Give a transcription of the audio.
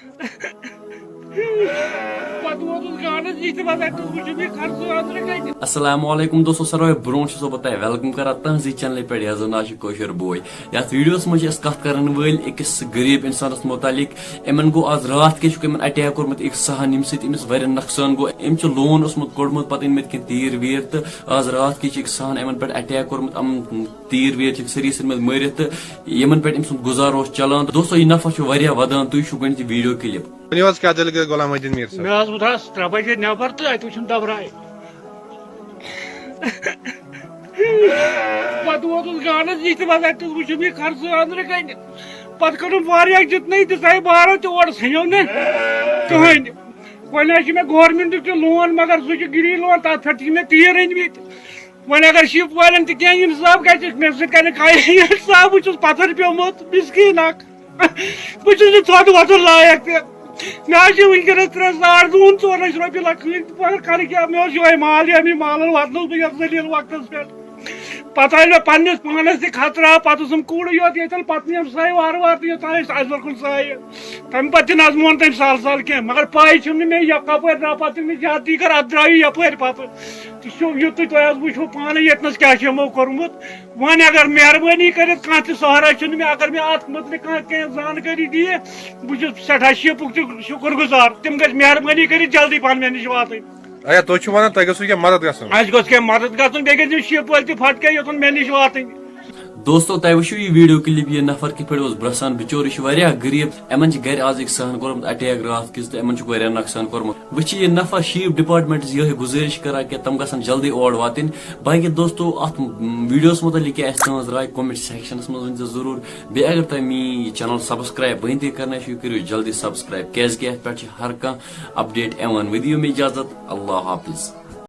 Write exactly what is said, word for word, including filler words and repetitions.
پتہٕ ووتُس گانس نِش تہٕ پتہٕ اَتہِ وٕچھُم یہِ خرچہٕ أنٛدرٕ کَتہِ۔ السلام علیکم دوستو، ساروی برونٛٹھ چھُسو بہٕ تۄہہِ welcome کران تُہنٛزِ channelہِ پٮ۪ٹھ، یَتھ زَن ناو چھُ کٲشُر بوے۔ یَتھ videoہَس منٛز چھِ أسۍ کَتھ کرن وٲلۍ أکِس غریٖب اِنسانَس مُتعلِق۔ یِمن گوٚو آز راتھ کیٛاہ چھُکھ یِمن attack کوٚرمُت أکِس سہن، ییٚمہِ سۭتۍ أمِس واریاہ نۄقصان گوٚو۔ أمۍ چھُ loan اوسمُت کوٚڑمُت، پتہٕ أنۍ مٕتۍ کینٛہہ تیٖر ویٖر تہٕ آز راتھ کیٛاہ چھِ أکِس سہن یِمن پٮ۪ٹھ attack کوٚرمُت۔ یِم تیٖر ویٖر چھِکھ سٲری ژھٕنمٕتۍ مٲرِتھ تہٕ یِمن پٮ۪ٹھ أمۍ سُنٛد گُزارٕ اوس چلان۔ دوستو، یہِ نفر چھُ واریاہ ودان، تُہۍ وٕچھِو گۄڈٕنیتھ یہِ video clip۔ ؤنِو حظ، کیٛاہ دٔلیٖل گٔے غلام محی الدیٖن میٖر صٲب؟ مےٚ حظ ووٚتھ حظ ترٛےٚ بجے نٮ۪بر تہٕ اَتہِ وٕچھُم دبراے۔ پتہٕ ووتُس گانس نِش تہٕ پتہٕ اَتہِ وٕچھُم یہِ خرچہٕ أنٛدرٕ کَنہِ۔ پتہٕ کٔرٕم واریاہ جتنٲیی، دِژے بارو تہِ اورٕ ژھٕنیو نہٕ کٕہٕنۍ۔ وۄنۍ حظ چھُ مےٚ governmentُک تہِ loan، مگر سُہ چھُ گِری loan، تتھ پٮ۪ٹھ چھِ مےٚ تیٖر أنۍ مٕتۍ۔ وۄنۍ اگر شیٖپ والٮ۪ن تہِ کینٛہہ انصاف گژھِ، مےٚ سۭتۍ کرِ کانٛہہ انصاف، بہٕ چھُس پتھر پیومُت، مسکیٖن اکھ۔ بہٕ چھُس نہٕ ژھۄدٕ وۄتھُن لایق تہِ۔ مےٚ حظ چھِ وٕنکیٚنس ترٛےٚ ساڑ زٕ ہُن ژور لچھ رۄپیہِ لکھٕنۍ، مگر کرٕ کیٛاہ؟ مےٚ اوس یِہوٚے مال، ییٚمی مالن واتنووُس بہٕ یتھ ذلیل وقتس پٮ۪ٹھ۔ پتہٕ آیہِ مےٚ پننِس پانس تہِ خطرہ، پتہٕ اوسُم کوٗرُے یوت ییٚتٮ۪ن، پتہٕ نِیَم سۄے وارٕ وارٕ تہٕ یوٚتام أسۍ اَسہِ لوٚگ کُن سۄے۔ تَمہِ پتہٕ تہِ نہ حظ مون تٔمۍ سہل سہل کینٛہہ، مگر پَے چھُم نہٕ مےٚ یہِ کَپٲرۍ درٛاو پَتہٕ تٔمِس یَتھ دِگَر، اَتھ درٛاو یہِ یَپٲرۍ پَتہٕ۔ تہٕ چھُ یُتُے تۄہہِ حظ وٕچھو پانہٕ ییٚتنَس کیٛاہ چھُ یِمو کوٚرمُت۔ وۄنۍ اگر مہربٲنی کٔرِتھ کانٛہہ تہِ سہارا چھُنہٕ مےٚ، اگر مےٚ اَتھ مُتعلِق کانٛہہ کینٛہہ زانکٲری دِیہِ، بہٕ چھُس سٮ۪ٹھاہ شیٖپُک تہِ شُکُر گُزار۔ تِم گژھِ مہربٲنی کٔرِتھ جلدی پَہَن مےٚ نِش واتٕنۍ۔ اچھا، تُہۍ چھِو وَنان تۄہہِ گژھِو کینٛہہ مدد گژھُن؟ اَسہِ گوٚژھ کینٛہہ مدد گژھُن، بیٚیہِ گژھِ یِم شیٖپ وٲلۍ تہِ پھٹکے یوٚتَن مےٚ نِش واتٕنۍ۔ دوستو، تۄہہِ وٕچھِو یہِ video clip، یہِ نفر کِتھ پٲٹھۍ اوس برٛسان، بِچور، یہِ چھُ واریاہ غریٖب۔ یِمن چھِ گرِ آز أکۍ سہن کوٚرمُت attack راتھ کِژ تہٕ یِمن چھُکھ واریاہ نۄقصان کوٚرمُت۔ وۄنۍ چھِ یہِ نفر شیٖپ departmentس یِہوٚے گُزٲرِش کران کہِ تِم گژھن جلدی اور واتٕنۍ۔ باقٕے دوستو، اتھ videoس مُتعلِق کیٛاہ آسہِ تُہنٛز راے، comment sectionس منٛز ؤنۍ زیو ضروٗر۔ بیٚیہِ اگر تۄہہِ میٛٲنۍ یہِ channel subscribe وٕنہِ تہِ کرنٕے چھُو، یہِ کٔرِو جلدی subscribe، کیٛازِ کہِ اتھ پٮ۪ٹھ چھِ ہر کانٛہہ update یِوان۔ ؤنِو مےٚ اجازت، اللہ حافظ۔